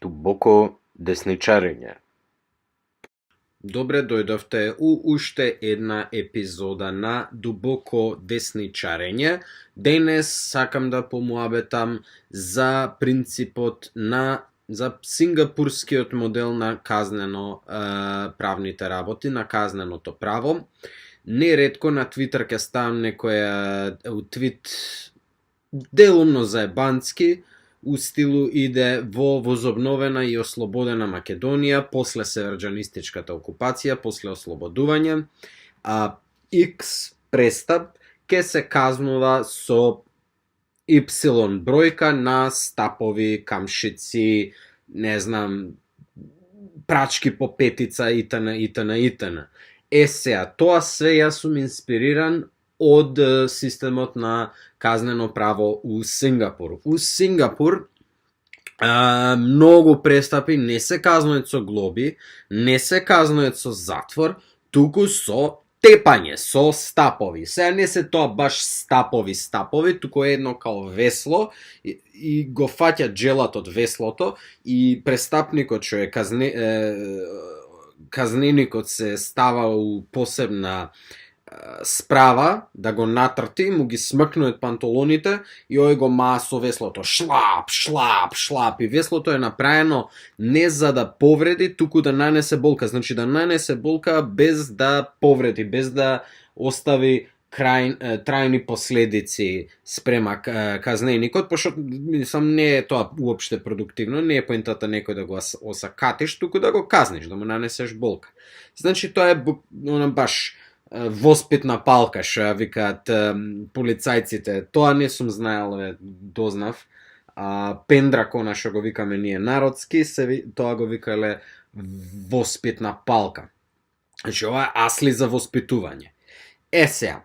Дубоко десничарење. Добре дојдовте у уште една епизода на Дубоко десничарење. Денес сакам да помуабетам за принципот за сингапурскиот модел на казнено правните работи, на казненото право. Неретко на Твитер ќе ставам некоја твит делумно заебански, у стилу иде во возобновена и ослободена Македонија после северџанистичката окупација, после ослободување, X престап ке се казнува со Y бројка на стапови, камшици, не знам, прачки по петица, итн. Сега, тоа све јас сум инспириран од системот на казнено право у Сингапур. У Сингапур многу престапи не се казнуваат со глоби, не се казнуваат со затвор, туку со тепање, со стапови. Сега не се тоа баш стапови, туку едно као весло и го фаќа джелат од веслото и престапникот што е казненикот се става у посебна справа да го натрти, му ги смркнуат панталоните и ој го ма со веслото. Шлап. И веслото е направено не за да повреди, туку да нанесе болка. Значи да нанесе болка без да повреди, без да остави трајни последици спрема казненикот, пошто мислам не е тоа уопште продуктивно, не е поентата некој да го осакатиш, туку да го казниш, да му нанесеш болка. Значи тоа е баш воспитна палка, што ја викаат полицајците. Тоа не сум знаел, дознав. Пендракона, што го викаме ние народски, тоа го викале воспитна палка. Значи, ова е асли за воспитување. Сега,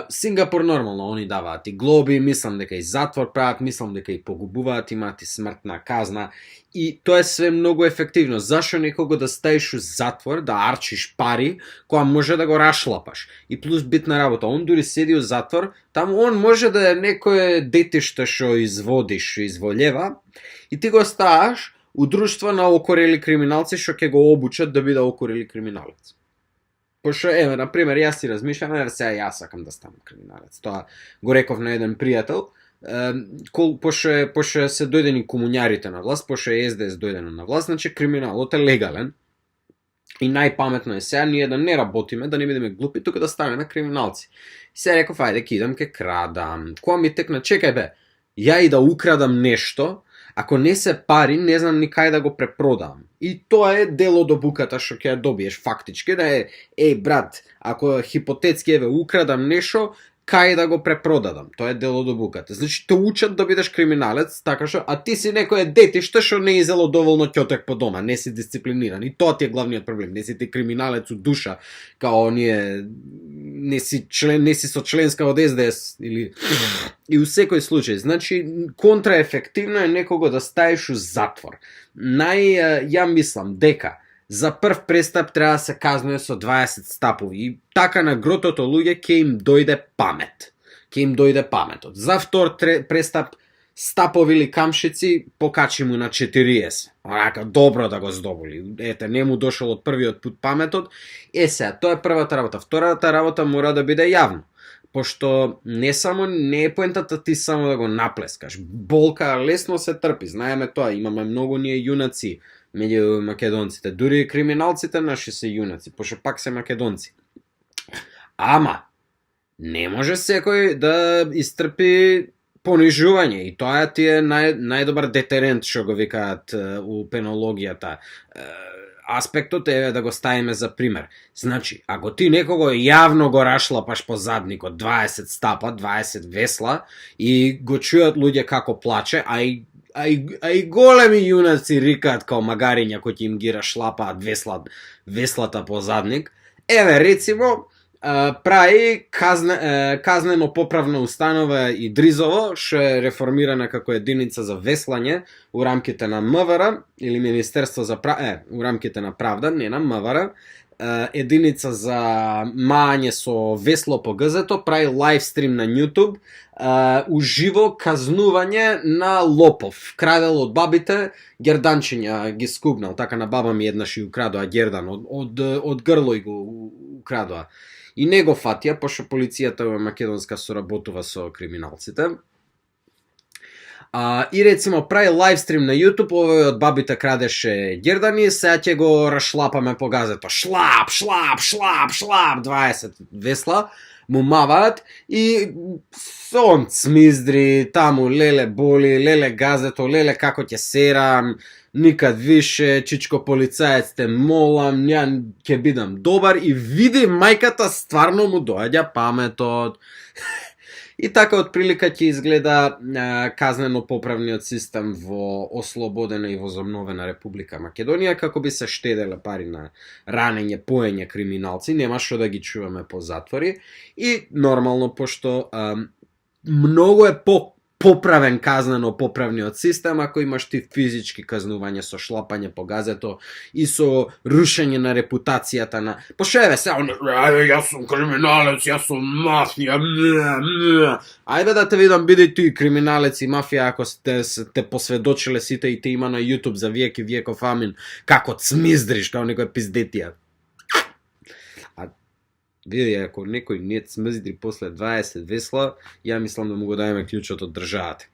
Сингапур нормално, они даваат и глоби, мислам дека и затвор прават, мислам дека и погубуваат, имаат и смртна казна. И тоа е све многу ефективно. Зашо некого да ставиш у затвор, да арчиш пари, која може да го рашлапаш? И плюс битна работа, он дури седи у затвор, таму он може да е некое детиште што изводиш, што изволева, и ти го ставаш у друштво на окорели криминалци што ќе го обучат да биде окорели криминалец. Пошто, например, јас си размишлям, сега јас сакам да станам криминалец. Тоа го реков на еден пријател, пошто се дојдени комуњарите на власт, пошто СДС дојдено на власт, значи криминалот е легален. И најпаметно е сега ние да не работиме, да не бидеме глупи, тука да станеме криминалци. И сега реков, ајде, ке идам, ке крадам. Која ми текна, чекај бе, ја и да украдам нешто, ако не се пари, не знам ни кај да го препродам. И тоа е дел од обуката што ќе ја добиеш фактички, да е, брат, ако хипотетски украдам нешто, кај да го препродадам. Тоа е дел од обуката. Значи те учат да бидеш криминалец, така што, а ти си некој детиште што не изело доволно ќотек по дома, не си дисциплиниран. И тоа ти е главниот проблем. Не си ти криминалец од душа, као оние не си со членска од СДС или и у секој случај. Значи контраефективно е некого да ставиш у затвор. Ја мислам дека за прв престап треба да се казнува со 20 стапови. И така на гротото луѓе ќе им дојде памет. За втор престап стапови или камшици покачи му на 40. Онака добро да го здоболи. Ете, не му дошол од првиот пат паметот. Сега, тоа е првата работа. Втората работа мора да биде јавно. Пошто не е поентата ти само да го наплескаш. Болка лесно се трпи, знаеме тоа, имаме многу ние јунаци меѓу македонците, дури и криминалците наши се јунаци, пошто пак се македонци. Ама, не може секој даистрпи понижување и тоа ти е најдобар детерент што го викаат у пенологијата. Аспектот е да го ставиме за пример. Значи, ако ти некого јавно го рашлапаш по задникот 20 стапа, 20 весла и го чујат луѓе како плаче, а и големи јунаци рикаат као магариња кои им ги рашлапаат веслата по задник, рецимо, прави казнено поправна установа и Дризово, што е реформирана како единица за веслање у рамките на МВР или Министерство за у рамките на правда, не на МВР, единица за мање со весло по ГЗ-то, прави лайвстрим на YouTube, уживо казнување на лопов. Крадел од бабите, герданчиња ги скубнал. Така на баба ми еднаш и украдоа гердан, од грло и го украдоа. И не го фатија, пошто полицијата македонска соработува со криминалците. И рецимо прави лайвстрим на YouTube, овој од бабите крадеше гердани, сега ќе го рашлапаме по газето. Шлап, шлап, шлап, шлап, 20 весла му маваат и он цмиздри, таму леле боли, леле газето, леле како ќе серам, никад више, чичко полицаец те молам, ја ќе бидам добар и види мајката стварно му доаѓа паметот. И така отприлика ќе изгледа казнено-поправниот систем во ослободена и возобновена Република Македонија, како би се штеделе пари на ранење, поење криминалци, нема што да ги чуваме по затвори. И нормално, пошто многу е поправен казнено-поправниот систем, ако имаш ти физички казнување со шлапање по газето и со рушење на репутацијата на... Пошто еве се, јас сум криминалец, јас сум мафија, ајде да те видам, биди ти криминалец и мафија, ако те посведочиле сите и те има на YouTube за виек и виеков амин, како цмиздриш, како некој пиздетија. Види, ако некој не цмздри после 20 весла, ја мислам да му го дајме клучот од државата.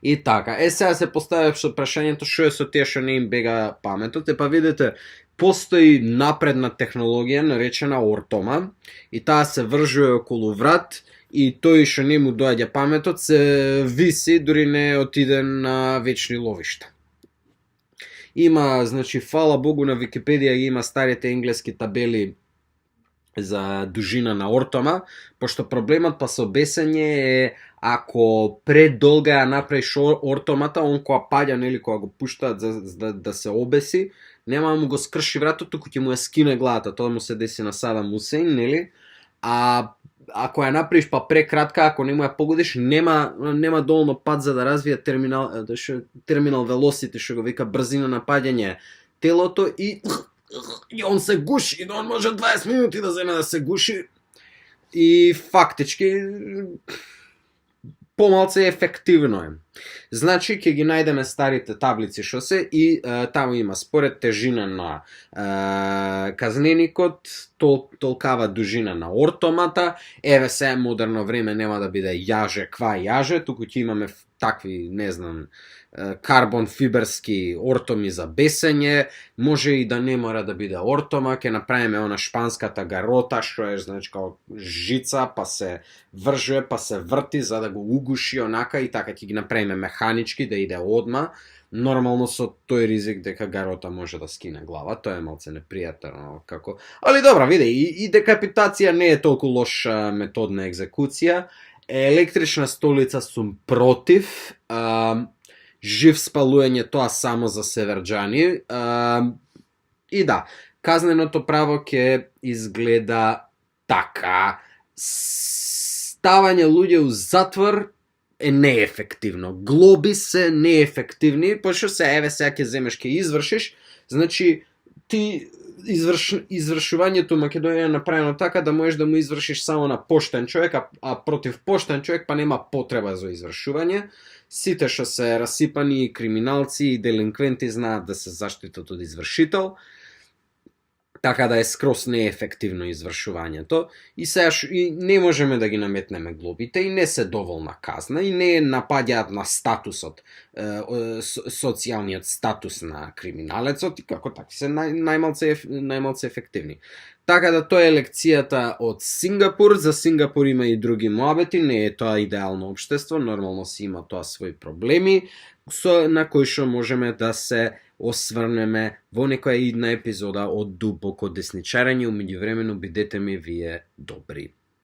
И така, сега се поставя прашањето што е со тие што не им бега паметот. Па видите, постои напредна технологија наречена ортома и таа се вржува околу врат и тој што не му доаѓа паметот се виси, дури не отиде на вечни ловишта. Има, значи, фала Богу, на Википедија има старите енглески табели за дужина на ортома, пошто проблемот па со бесење е ако предолга ја направиш ортомата, он кога паѓа, нели, кога го пуштаат да се обеси, нема да му го скрши вратот, туку ќе му ја скине главата. Тоа му се деси на Садам Хусеин, нели? Ако ја направиш па прекратка, ако не му ја погодиш, нема доволно пат за да развие терминал велосити, што го вика брзина на паѓање телото и он се гуши, он може 20 минути да земе да се гуши и фактички помалце ефективно е. Значи, ќе ги најдеме старите таблици што се и таму има според тежина на казненикот, толкава дужина на ортомата, еве се модерно време нема да биде јаже ква јаже, туку ќе имаме такви, не знам, карбон фиберски ортоми за бесење, може и да не мора да биде ортома, ќе направиме она шпанската гарота, што е, значи, као жица, па се вржува, па се врти за да го угуши онака и така ќе ги направиме механички да иде одма. Нормално со тој ризик дека гарота може да скине глава, тоа е малце непријатно како. Али добра, види, и декапитација не е толку лоша методна екзекуција. Електрична столица сум против. Жив спалување, тоа само за северџани. И да, казненото право ќе изгледа така. Ставање луѓе у затвор е неефективно. Глоби се неефективни, пошто се еве сега ќе земеш ќе извршиш, значи ти извршувањето у Македонија е направено така да можеш да му извршиш само на поштен човек, а против поштен човек па нема потреба за извршување. Сите што се расипани криминалци и делинквенти знаат да се заштитат од извршител, така да е скрос неефективно извршувањето. И сега не можеме да ги наметнеме глобите и не се доволна казна и не напаѓаат на статусот, социјалниот статус на криминалецот и како такви се најмалце ефективни. Така да тоа е лекцијата од Сингапур. За Сингапур има и други муабети, не е тоа идеално општество, нормално си има тоа своји проблеми, на кои што можеме да се осврнеме во некоја идна епизода од Дубоко десничарење. Умеѓувремено бидете ми вие добри.